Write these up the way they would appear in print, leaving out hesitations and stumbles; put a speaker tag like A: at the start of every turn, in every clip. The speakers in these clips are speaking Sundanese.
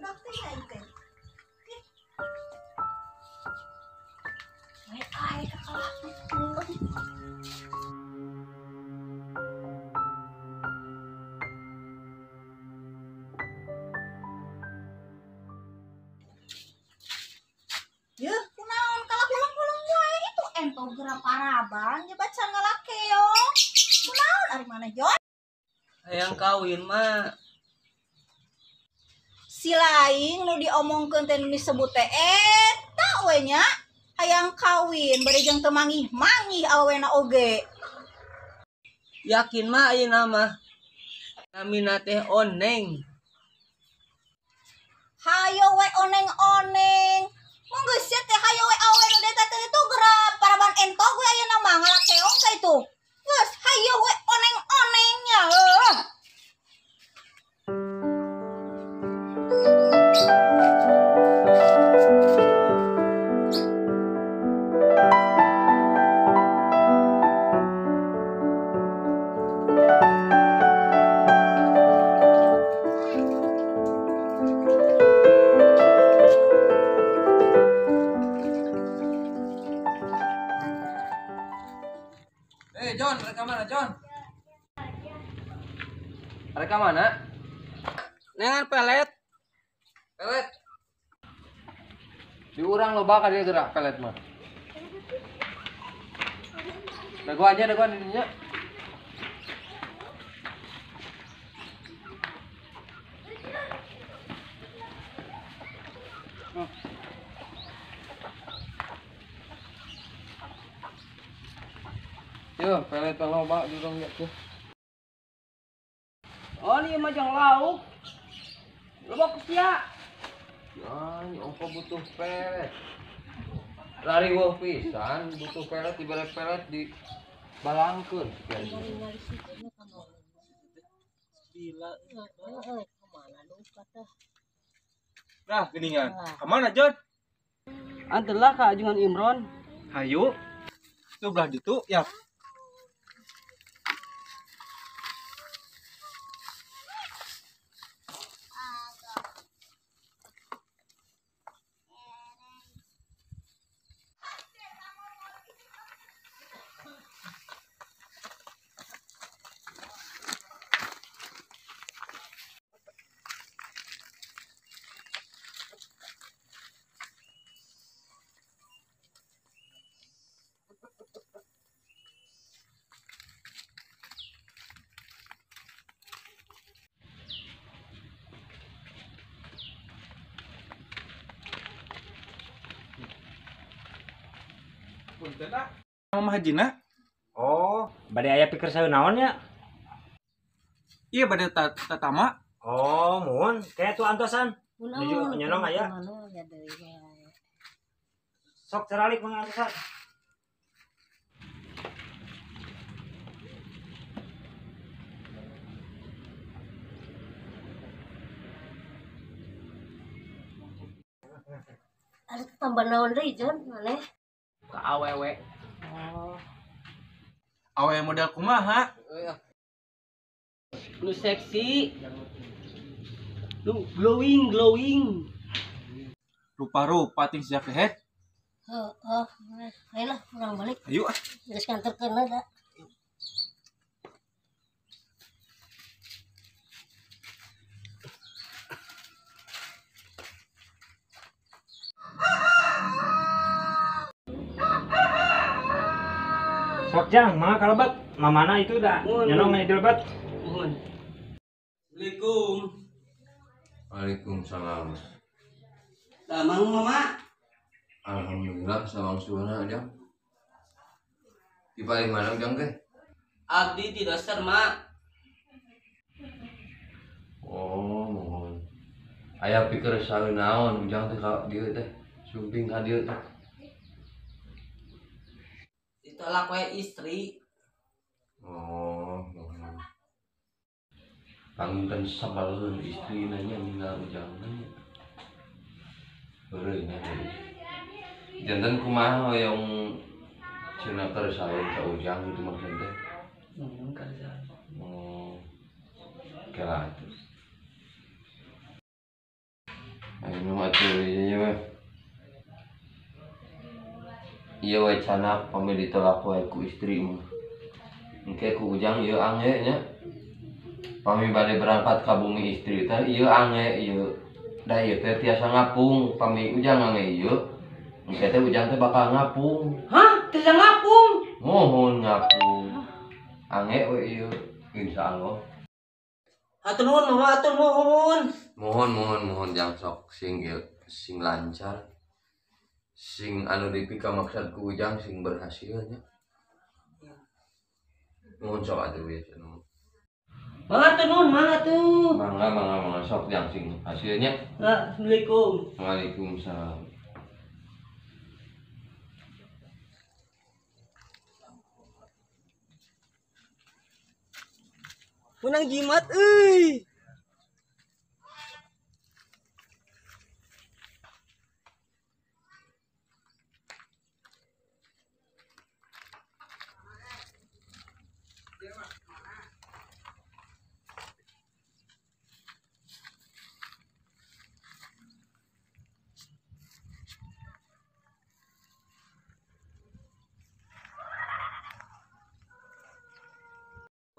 A: Budak teh ya teh. Ai ai kalah. Yeuh, kunaon kalah hulung-hulung wae itu entog geura paraban ge baca ngalakeong. Kunaon ari mana Jon?
B: Hayang kawin mah.
A: Si lain nu diomongkeun teh nu disebut teh eta we nya. Hayang kawin bari jeung teu mangih-mangih awena oge.
B: Yakin mah ayeuna mah. Namina teh Oneng.
A: Hayo we oneng-oneng. Mun geus sia teh hayo we awe nu deta teh itu geura paraban entog we ayeuna mah ngalakeong ka itu. Geus hayo we oneng-oneng nya.
C: John, mereka mana John? Mereka mana?
B: Nengan pelet.
C: Pelet. Diurang lo bakal dia gerak pelet mah. Dagoannya, dagoan ininya. Yo, pelet loba di urang tuh.
B: Oh, ini mah jang lauk. Loba ku sia.
C: Ya, ini ongko butuh pelet. Lari weuh pisan, butuh pelet dibere pelet di balangkeun.
D: Nah, geningan. Kemana, John?
B: Antelah ka Ajengan Imron.
D: Hayu. Itu belah ditu ya. Punten ah. Mama Hajina.
E: Oh, bade aya pikir saeun naon nya?
D: Iya bade tatama.
E: Oh, muhun. Kayak tuh antosan. Nuju nyonong aya. Sok ceralik mah antosan.
F: Ada tambah naon deui Jon, maneh?
B: Ka awewe.
F: Oh.
D: Awewe model kumaha?
B: Nu seksi. Nu glowing glowing.
D: Rupa-rupa ting sia kehet.
F: Heeh, ayolah urang balik.
D: Ayo ah.
F: Geus kantorkeun da.
E: Sok jang, mangga kalebat. Mamana itu dah. Nyonong di lebat.
B: Muhun. Assalamualaikum.
C: Waalaikumsalam.
B: Damang mama.
C: Alhamdulillah sawang suana jang. Di paling mana jang teh?
B: Abdi di doser mak.
C: Oh, mohon. Aya pikir saeun naon ujang teh ka dieu teh. Sumping ka dieu teh.
B: Ditolak we istri.
C: Oh, mohon. Panginten sabaleun istri nanya ninggal ujang nya. Heureui nya. Janten kumaha hoyong cenah kersaeun ka ujang gitu maksud teh.
B: Mun kersa.
C: Oh. Kela atuh. Ayo atuh ieu we. Ieu we canak pami ditolak wae ku istri mah. Engke ku Ujang ieu angge nya. Pami bade berangkat ka bumi istri teh ieu angge ieu. Da ieu teh tiasa ngapung, pami Ujang angge ieu. Engke teh Ujang teh bakal ngapung.
B: Hah? Tiasa ngapung?
C: Mohon ngapung. Angge we ieu insyaallah.
B: Hatur nuhun mama, hatur nuhun.
C: Mohon mohon mohon jang sok sing ieu sing lancar. Sing anu dipika maksud ku Ujang sing berhasil nya. Mohon sok atuh we cenah.
B: Mangga tuh nuhun, mangga tuh.
C: Mangga mangga mangga sok jang sing hasilnya.
B: Nah, Assalamualaikum.
C: Waalaikumsalam.
B: Menang jimat euy.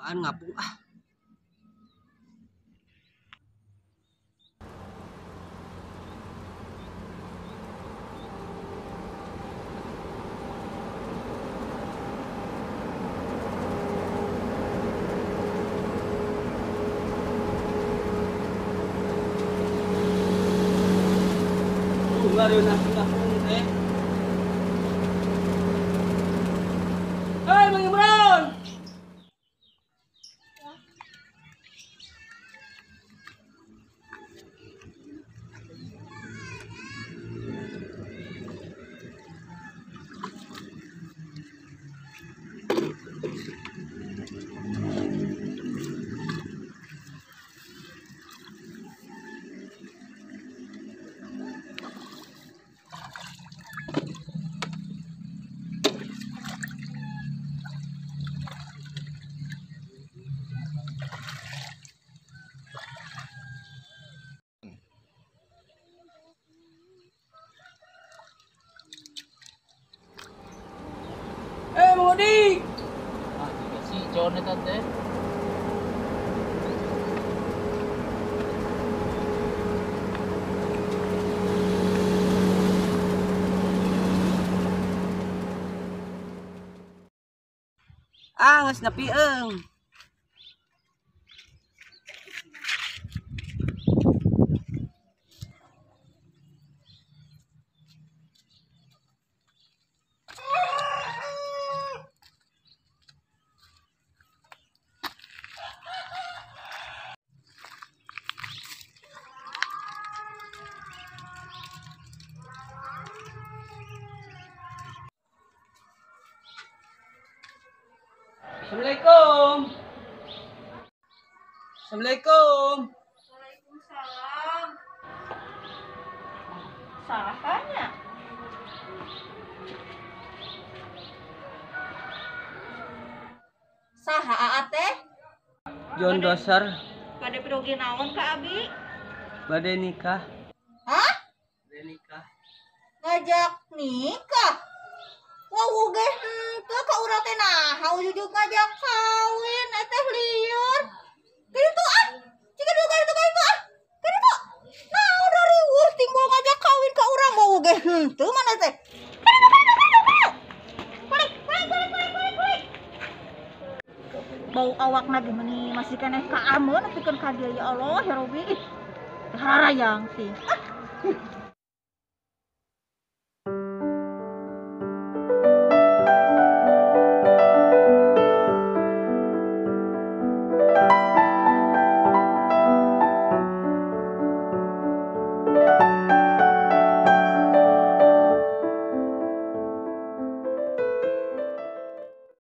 B: Apaan ngapung ah. Teh. Hei, Bang Imron. Mang Odik.
G: Ah, si John eta teh.
B: Ah, geus nepi eung. Assalamualaikum. Assalamualaikum.
A: Waalaikumsalam. Sahanya. Saha aa teh?
B: John Doser.
A: Bade pirogi naon ka abi?
B: Bade nikah.
A: Hah?
B: Bade nikah.
A: Ngajak nikah? Wah, ge henteu ka urang teh naha ujug ngajak kawin eteh lieur. Kitu ah. Cika dulu ka itu ah. Kitu. Nah, udah riweuh timbul ngajak kawin ka urang wah ge henteu mana teh. Balik balik balik balik balik balik. Bau awakna ge meuni masih keneh ka ameun nepikeun ka dieu ya Allah ya Robi. Ih, hararayang sih. Ah.